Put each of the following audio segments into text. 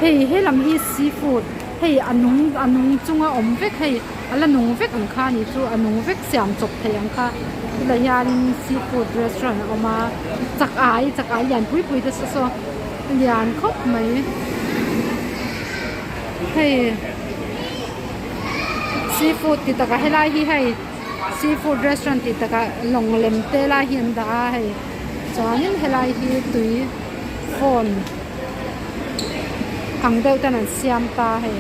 Hei helam hi seafood hei a nung a nung chunga awm vek hei a la nung vek ang kha a nih chu a nung vek siam chawp theih ang kha tilai hianin seafood restaurant a awm a chak ai chak ai lian pui pui te saw saw a lian khawp mai hei seafood ti takah helai hi hei seafood restaurant tih takah lawng lem te lai hi an dah a hei chuanin helai hi tui phone ang deuh ten an siam ta hei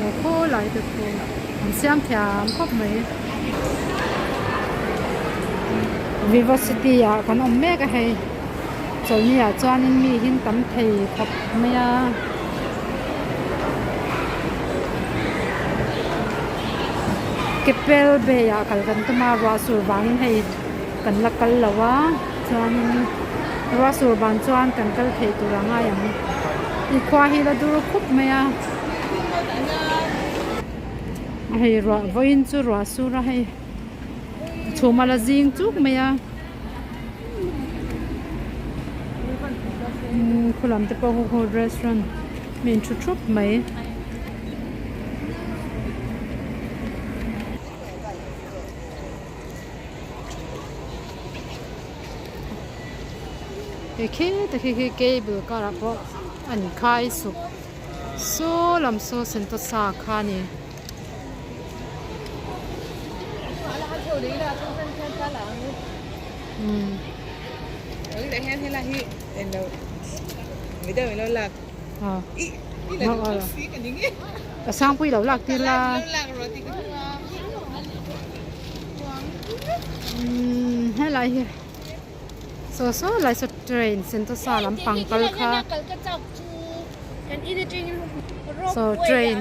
aw khawlai te pawh an siam thiam khawp mai vivo city ah kan awm mek a hei chawlhni ah chuanin mi hi an tam thei khawp mai a. Keppel Bay ah kal kan tum a ruah sur vangin hei kan la kal lo a chuanin ruah sur vang chuan kan kal thei tur a ngai ang i khua hi la dur khup mai a hei ruah vawiin chu ruah sur a hei chhum a la zing chuk mai a khulam te pawh khu restaurant mi in thu thup mai. Hei khi te khi khi cable car ah pawh an khai suk saw lam saw sentosa kha a ni. Ka sangpui lo lak tir la helai hi saw saw lai saw train sentosa lampang kal kha saw train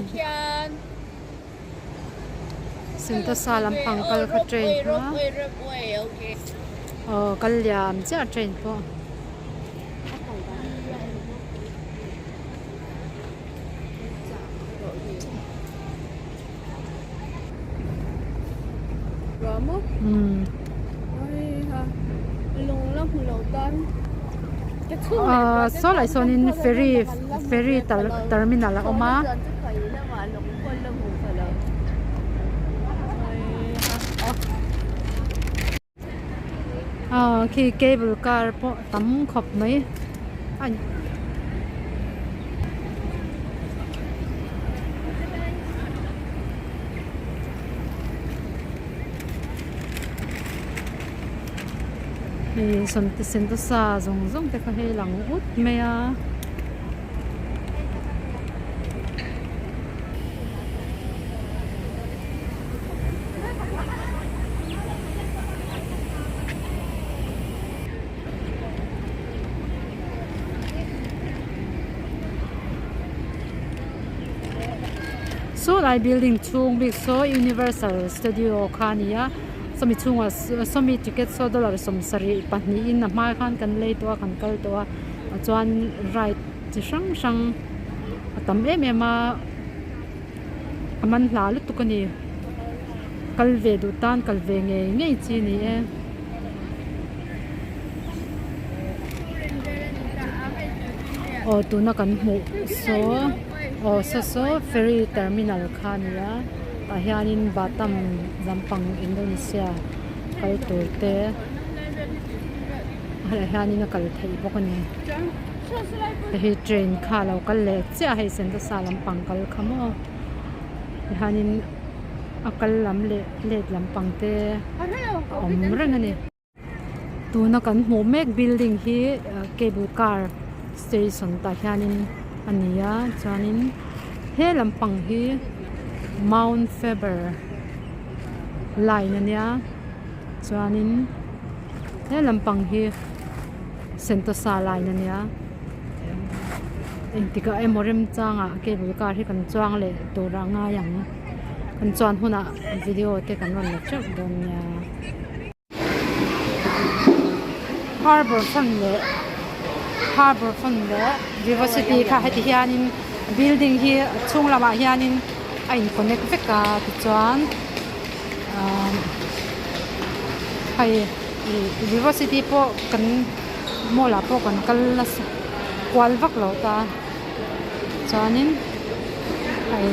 sentosa lampang kal kha train kha aw kal liam chiah train pawh. Saw lai sawnin ferry ferry terminal a awm a. Aw khi cable car pawh tam khawp mai a ni. Hei sentosa zawng zawng te kha hei lang ut mai a. Saw lai building chhung bik saw universal studio kha a ni a sawmi chhungah sawmi ticket saw dollar 72 in a hma khan kan lei tawh a kan kal tawh a chuan ride chi hrang hrang a tam em em a. A man hla lutuk a ni kal ve duh tan kal ve ngei ngei chi a ni e. Aw tuna kan hmuh saw aw saw saw ferry terminal kha a ni a tah hianin Batam lampang Indonesia kal tur te helaiah hianin a kal theih bawk a ni. Hei train kha a lo kal leh chiah a hei sentosa lampang kal kha maw tihianin a kal lam leh let lampang te a awm reng a ni. Tuna kan hmuh mek building hi cable car station tah hianin a ni a chuanin he lampang hi mount faber line a nia chuanin he lampang hi. Sentosa line a nia engtikah emaw remchangah cable car hi kan chuang leh tur a ngai ang kan chuan hunah video te kan rawn la teuh dawn nia. Harbour front leh harbour front leh vivo city kha heti hianin building hi a chhung lamah hianin a in connect vek a tichuan ahh hei. Vivo city pawh kan mall ah pawh kan kal nasa kual vak lo ta. Chuanin hei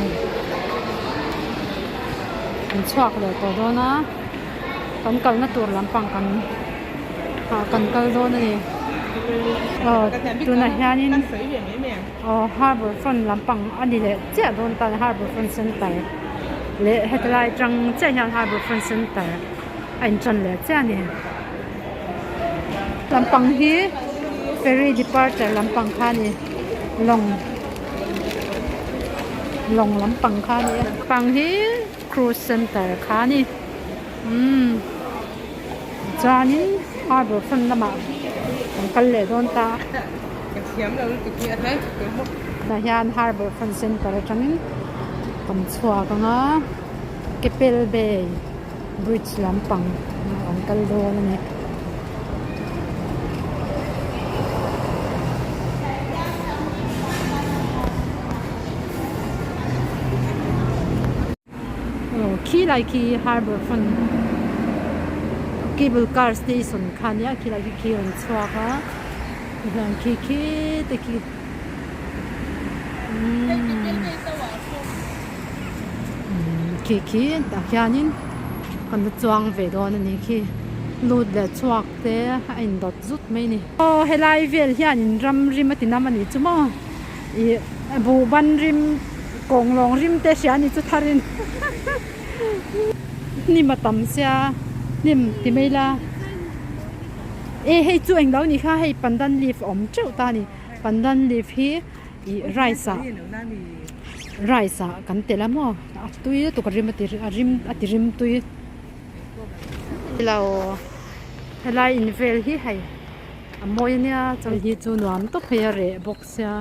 an chhuak leh tawh dawn a kan kalna tur lampang kan ah kan kal dawn a ni aw tunah hianin aw harbour front lampang a ni leh chiah dawn ta a ni harbour front centre leh heti lai atang chiah hian harbour front centre a intan leh chiah a ni lampang hi ferry departure lampang kha a ni lawng lawng lampang kha a ni a pang hi cruise centre kha a ni umm chuanin harbour front lamah kan kal leh dawn ta tah hian harbour front centre atangin kan chhuak ang a Keppel Bay. Bridge lampang an kal dawn a ni. Aw khi lai khi harbour front cable car station kha ania khi lai khi khi a rawn chhuak a tihian khi khi te khi umm. Khi khi tah hianin kan la chuang ve dawn a ni khi lut leh chhuak te a indawt zut mai a ni. Aw helai vel hianin ram rim a ti nam a nih chu maw ih buhban rim kawnglawng rim te hria a ni chu tharin hnim a tam sia hnim ti mai ila e hei chu englo a nih kha hei pandan leaf a awm teuh ta a ni pandan leaf hi ih rice ah. Rice ah kan telh a maw a tui lutuk a rim a ti a rim a ti rim tui lo helai in vel hi hei a mawi ania chuan hi chu nuam tawp hei a reh bawk sia.